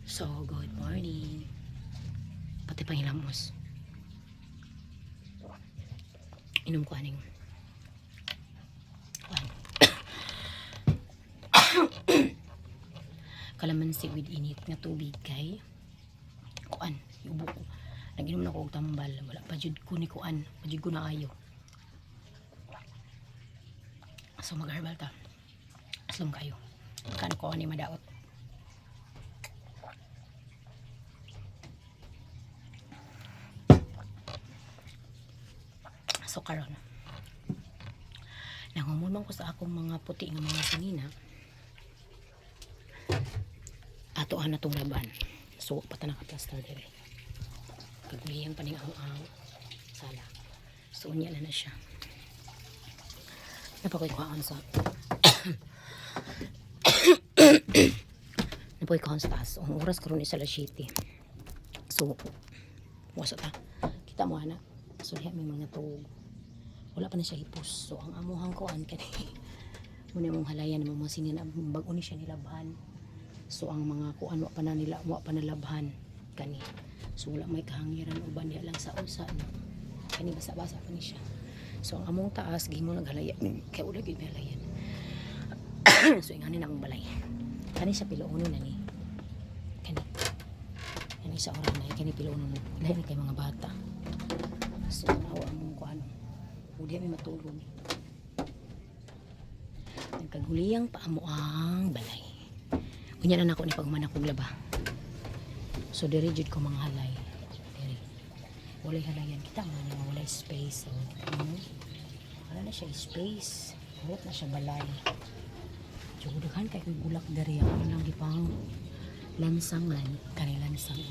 So, good morning. Pati pangilamos. Inom ko aning kuan. Kalamansi with init nga tubig kay kuan, iubo ko. Nag-inom na ko og tambal, wala pa jud ko ni kuan, pa jud ko na ayo. So mag-herbal ta. Aslom kayo. Kan ko ani madaot. So karon, nangumon man ko sa akong mga puti nga mga sinina. Ato na tong laban. So pa ta naka-plaster dire. Kaguliyang pa ning ang sala. So unya na na siya. Napakoy kuhaan sa Napoy kuhaan sa taas. Ang oras karon is alas 7. So wasa ta. Kita mo ana. So diha may mga tuog. Wala pa na siya hipos. So ang amuhang kuan kani muna mong halayan mo mga sinina, bag-o ni siya nilabhan. So ang mga kuan wa pa na nila, wa pa nalabhan kani. So wala may kahangiran, uban diha lang sa usa, no. Kani basa-basa pa ni siya. So ang among taas gihimo naghalaya kay wala gyud may halayan. So ingani na among balay. Kani sa piluono na ni. Kani. Kani sa oras na kani piluono na. Lahi ni kay mga bata. So awa among kuan. Udi mi matulog. Nagkaguliyang pa amo ang balay. Unya na nako ni paghuman akong laba. So diri jud ko mga halay. Diri. Walay halayan, kita man nga walay space. So, Wala na siya space. Hurot na siya balay. So daghan kay kong bulak diri, ako lang gipang lansangan kani lansang.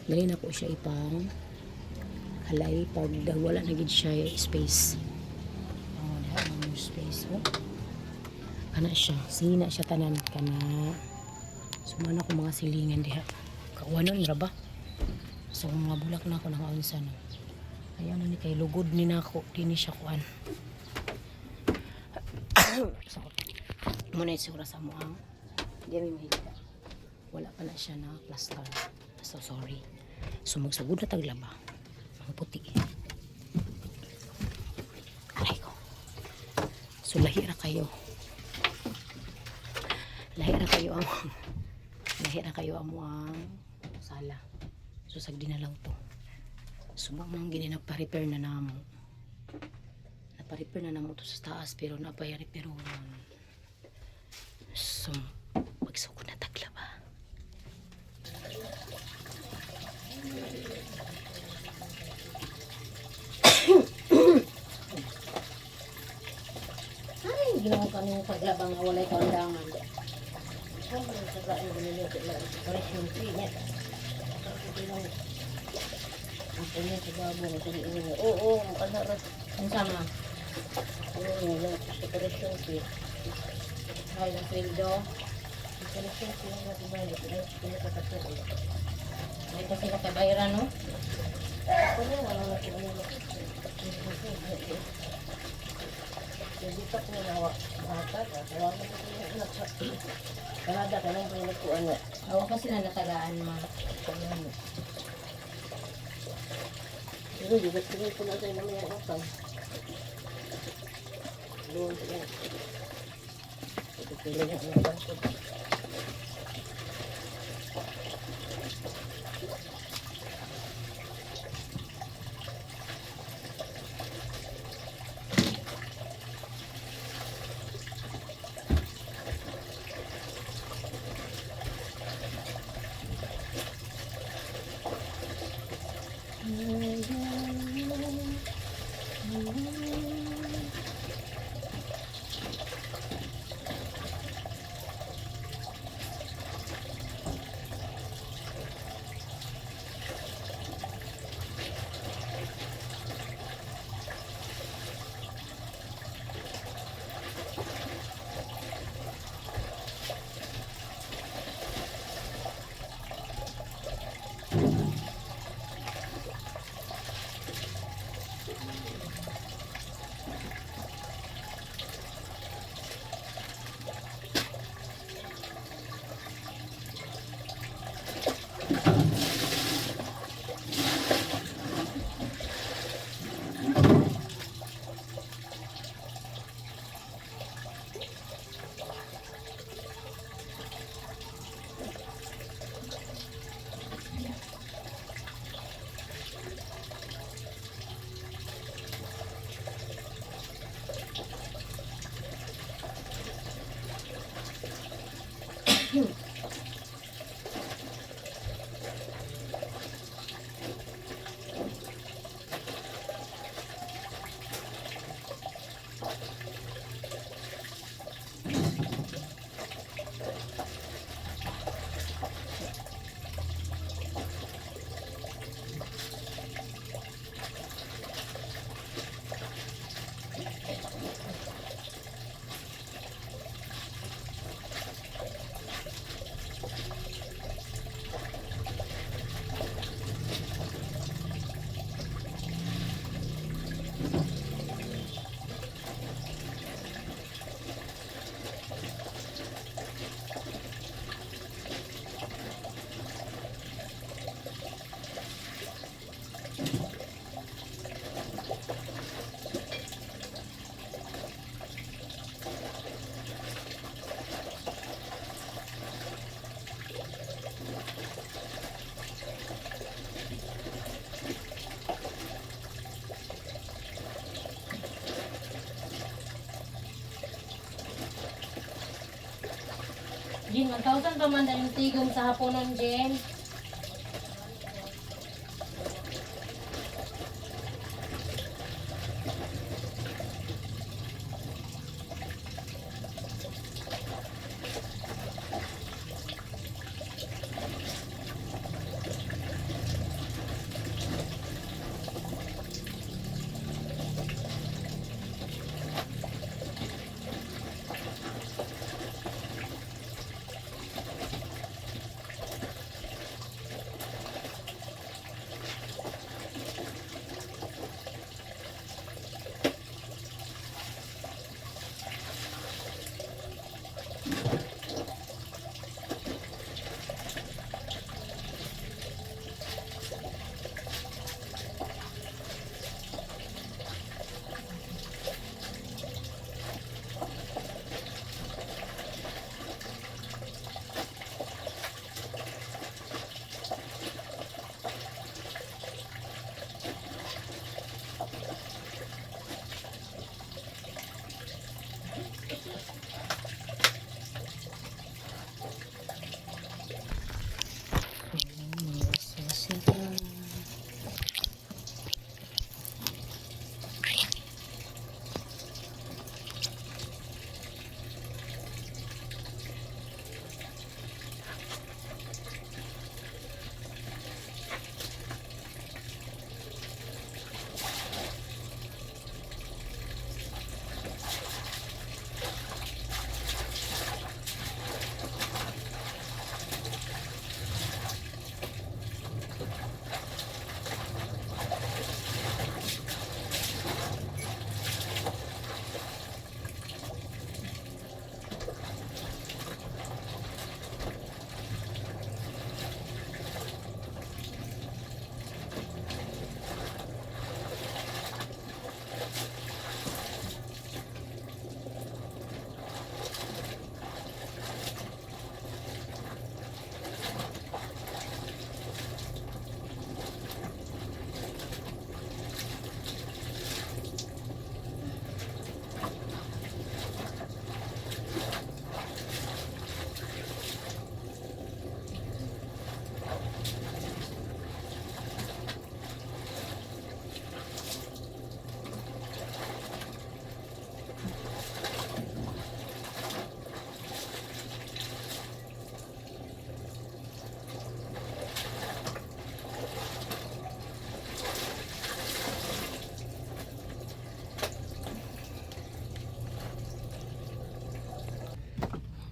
Dili na ko siya ipang halay pag wala na gid siya space. Oh, diha ang space, oh. Kana siya, sina siya tanan kana. Sumana ko mga silingan diha. Kauwanon ra ba? So mga bulak na ako nang unsa, no. Ayaw na ni kay lugod ni nako, di ni siya kuan. So, muna itsura sa mo ang di mi mahigda. Wala pa na siya na plaster. So sorry. So magsugod na taglaba. Mga puti. Aray ko. So lahi ra kayo. Lahi ra kayo ang lahi ra kayo amo ang sala. So sagdi na lang to. So mga gini nagpa-repair na namo. Napa-repair na namo to sa taas pero napay-repair. So magsugod na taglaba. Ay, ginawa ka nung paglaba nga walay kaundangan. Oo, ano ra. Unsa ma? Oo, wala separation fee. Ay, ang sweldo. Separation fee nga diba? Pinakatapos. Ay, kasi nakabayaran, no? Ako na, wala na sila nila. Hindi pa ko nawa bata, kawa mo ko yung anak sa Canada ka lang kung nagkuan na. Awa kasi na natagaan ma. Ano. Pero juga tingin ko na sa naman yung utang. Doon yan. Ito pila niya ang utang ko. Jin, 1,000 pa man dahil tigom sa haponon, Jin.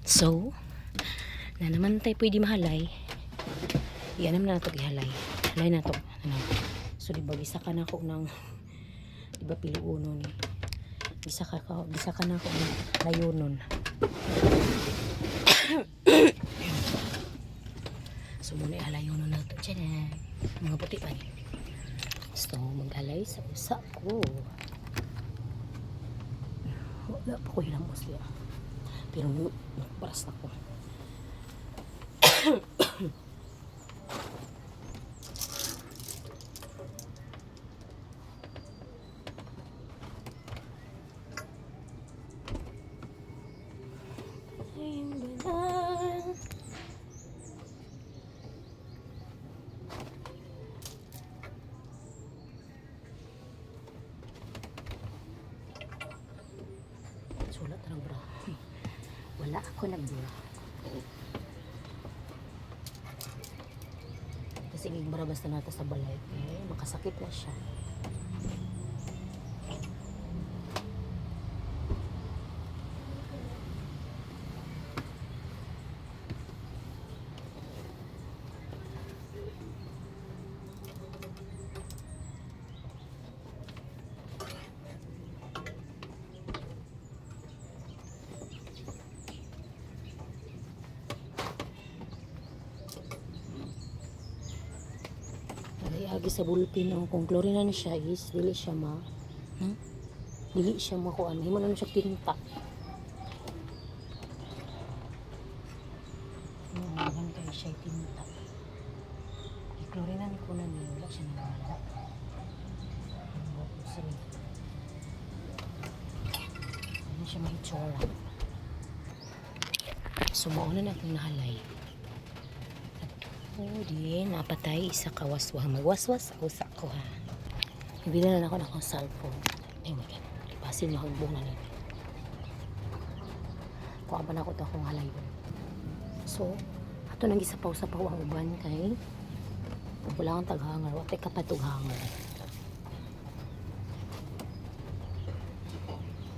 So, na naman tayo pwede mahalay. Iyan naman na ito ihalay. Halay na to. Ano. So, di ba, gisa ka na ako ng, di ba, piluuno ni. Gisa ka na ako ng layunon. So, muna ihalayunon na ito. Tiyan. Mga puti pa ni. So, maghalay sa usa ko. Wala pa ko hilamos niya. Pero nagbaras na ko. Ay, banal. Ako nagbura. Kasi gigbara basta nata sa balay. Eh, makasakit na siya. Agi sa bulpin ang kung chlorine na siya is dili siya ma, Dili siya makuan. Himo na siya tinta. No, kay siya tinta. I-chlorine ko na ni wala siya nawala. Sige. Ano siya mahitsura. So, mauna na akong nahalay. Oh, di, napatay isa ka waswa. Magwaswas ako sa ako ha. Ibila na ako na akong cellphone. Ay, my God. Basin mahagbong na nito. Kuha pa na ako ito akong halay. So, ato nang gisapaw-sapaw ang uban kay wala kang taghangar. Watay ka patughangar.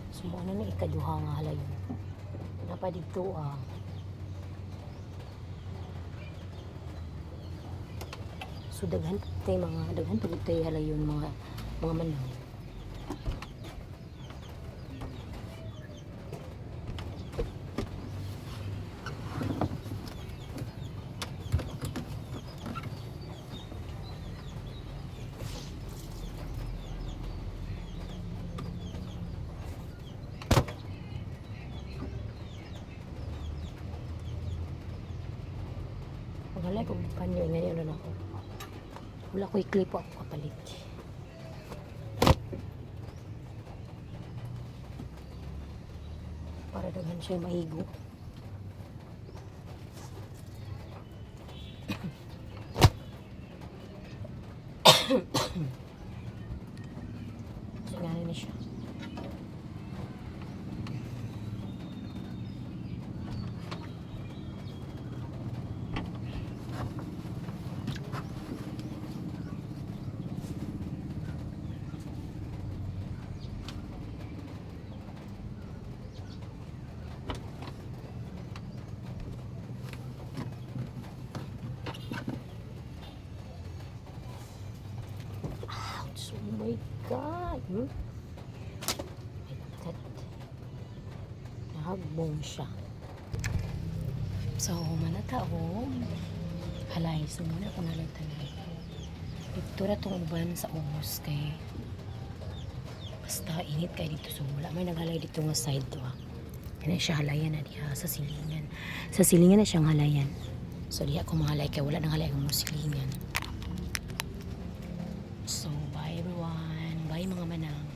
So, ano na ikaduha nga halay. Napa dito ah. So daghan tay mga daghan pud tay halayon mga manang. Maghalay ko panyo ngayon na ako. Wala ko i-clip ako kapalit. Para daghan siya maigo. So, nga na siya. Ouch! Oh my God! My God. Nahagbong siya. So, manata o halay. So, muna akong halay tanan. Dito ra tong uban sa ubos kay basta init kay dito. So, wala may naghalay dito nga side to ah. Yan na siya halayan na diha sa silingan. Sa silingan na siyang halayan. So, diha ko mahalay kay wala nang halay ang mga silingan. So, bye everyone. Bye mga manang.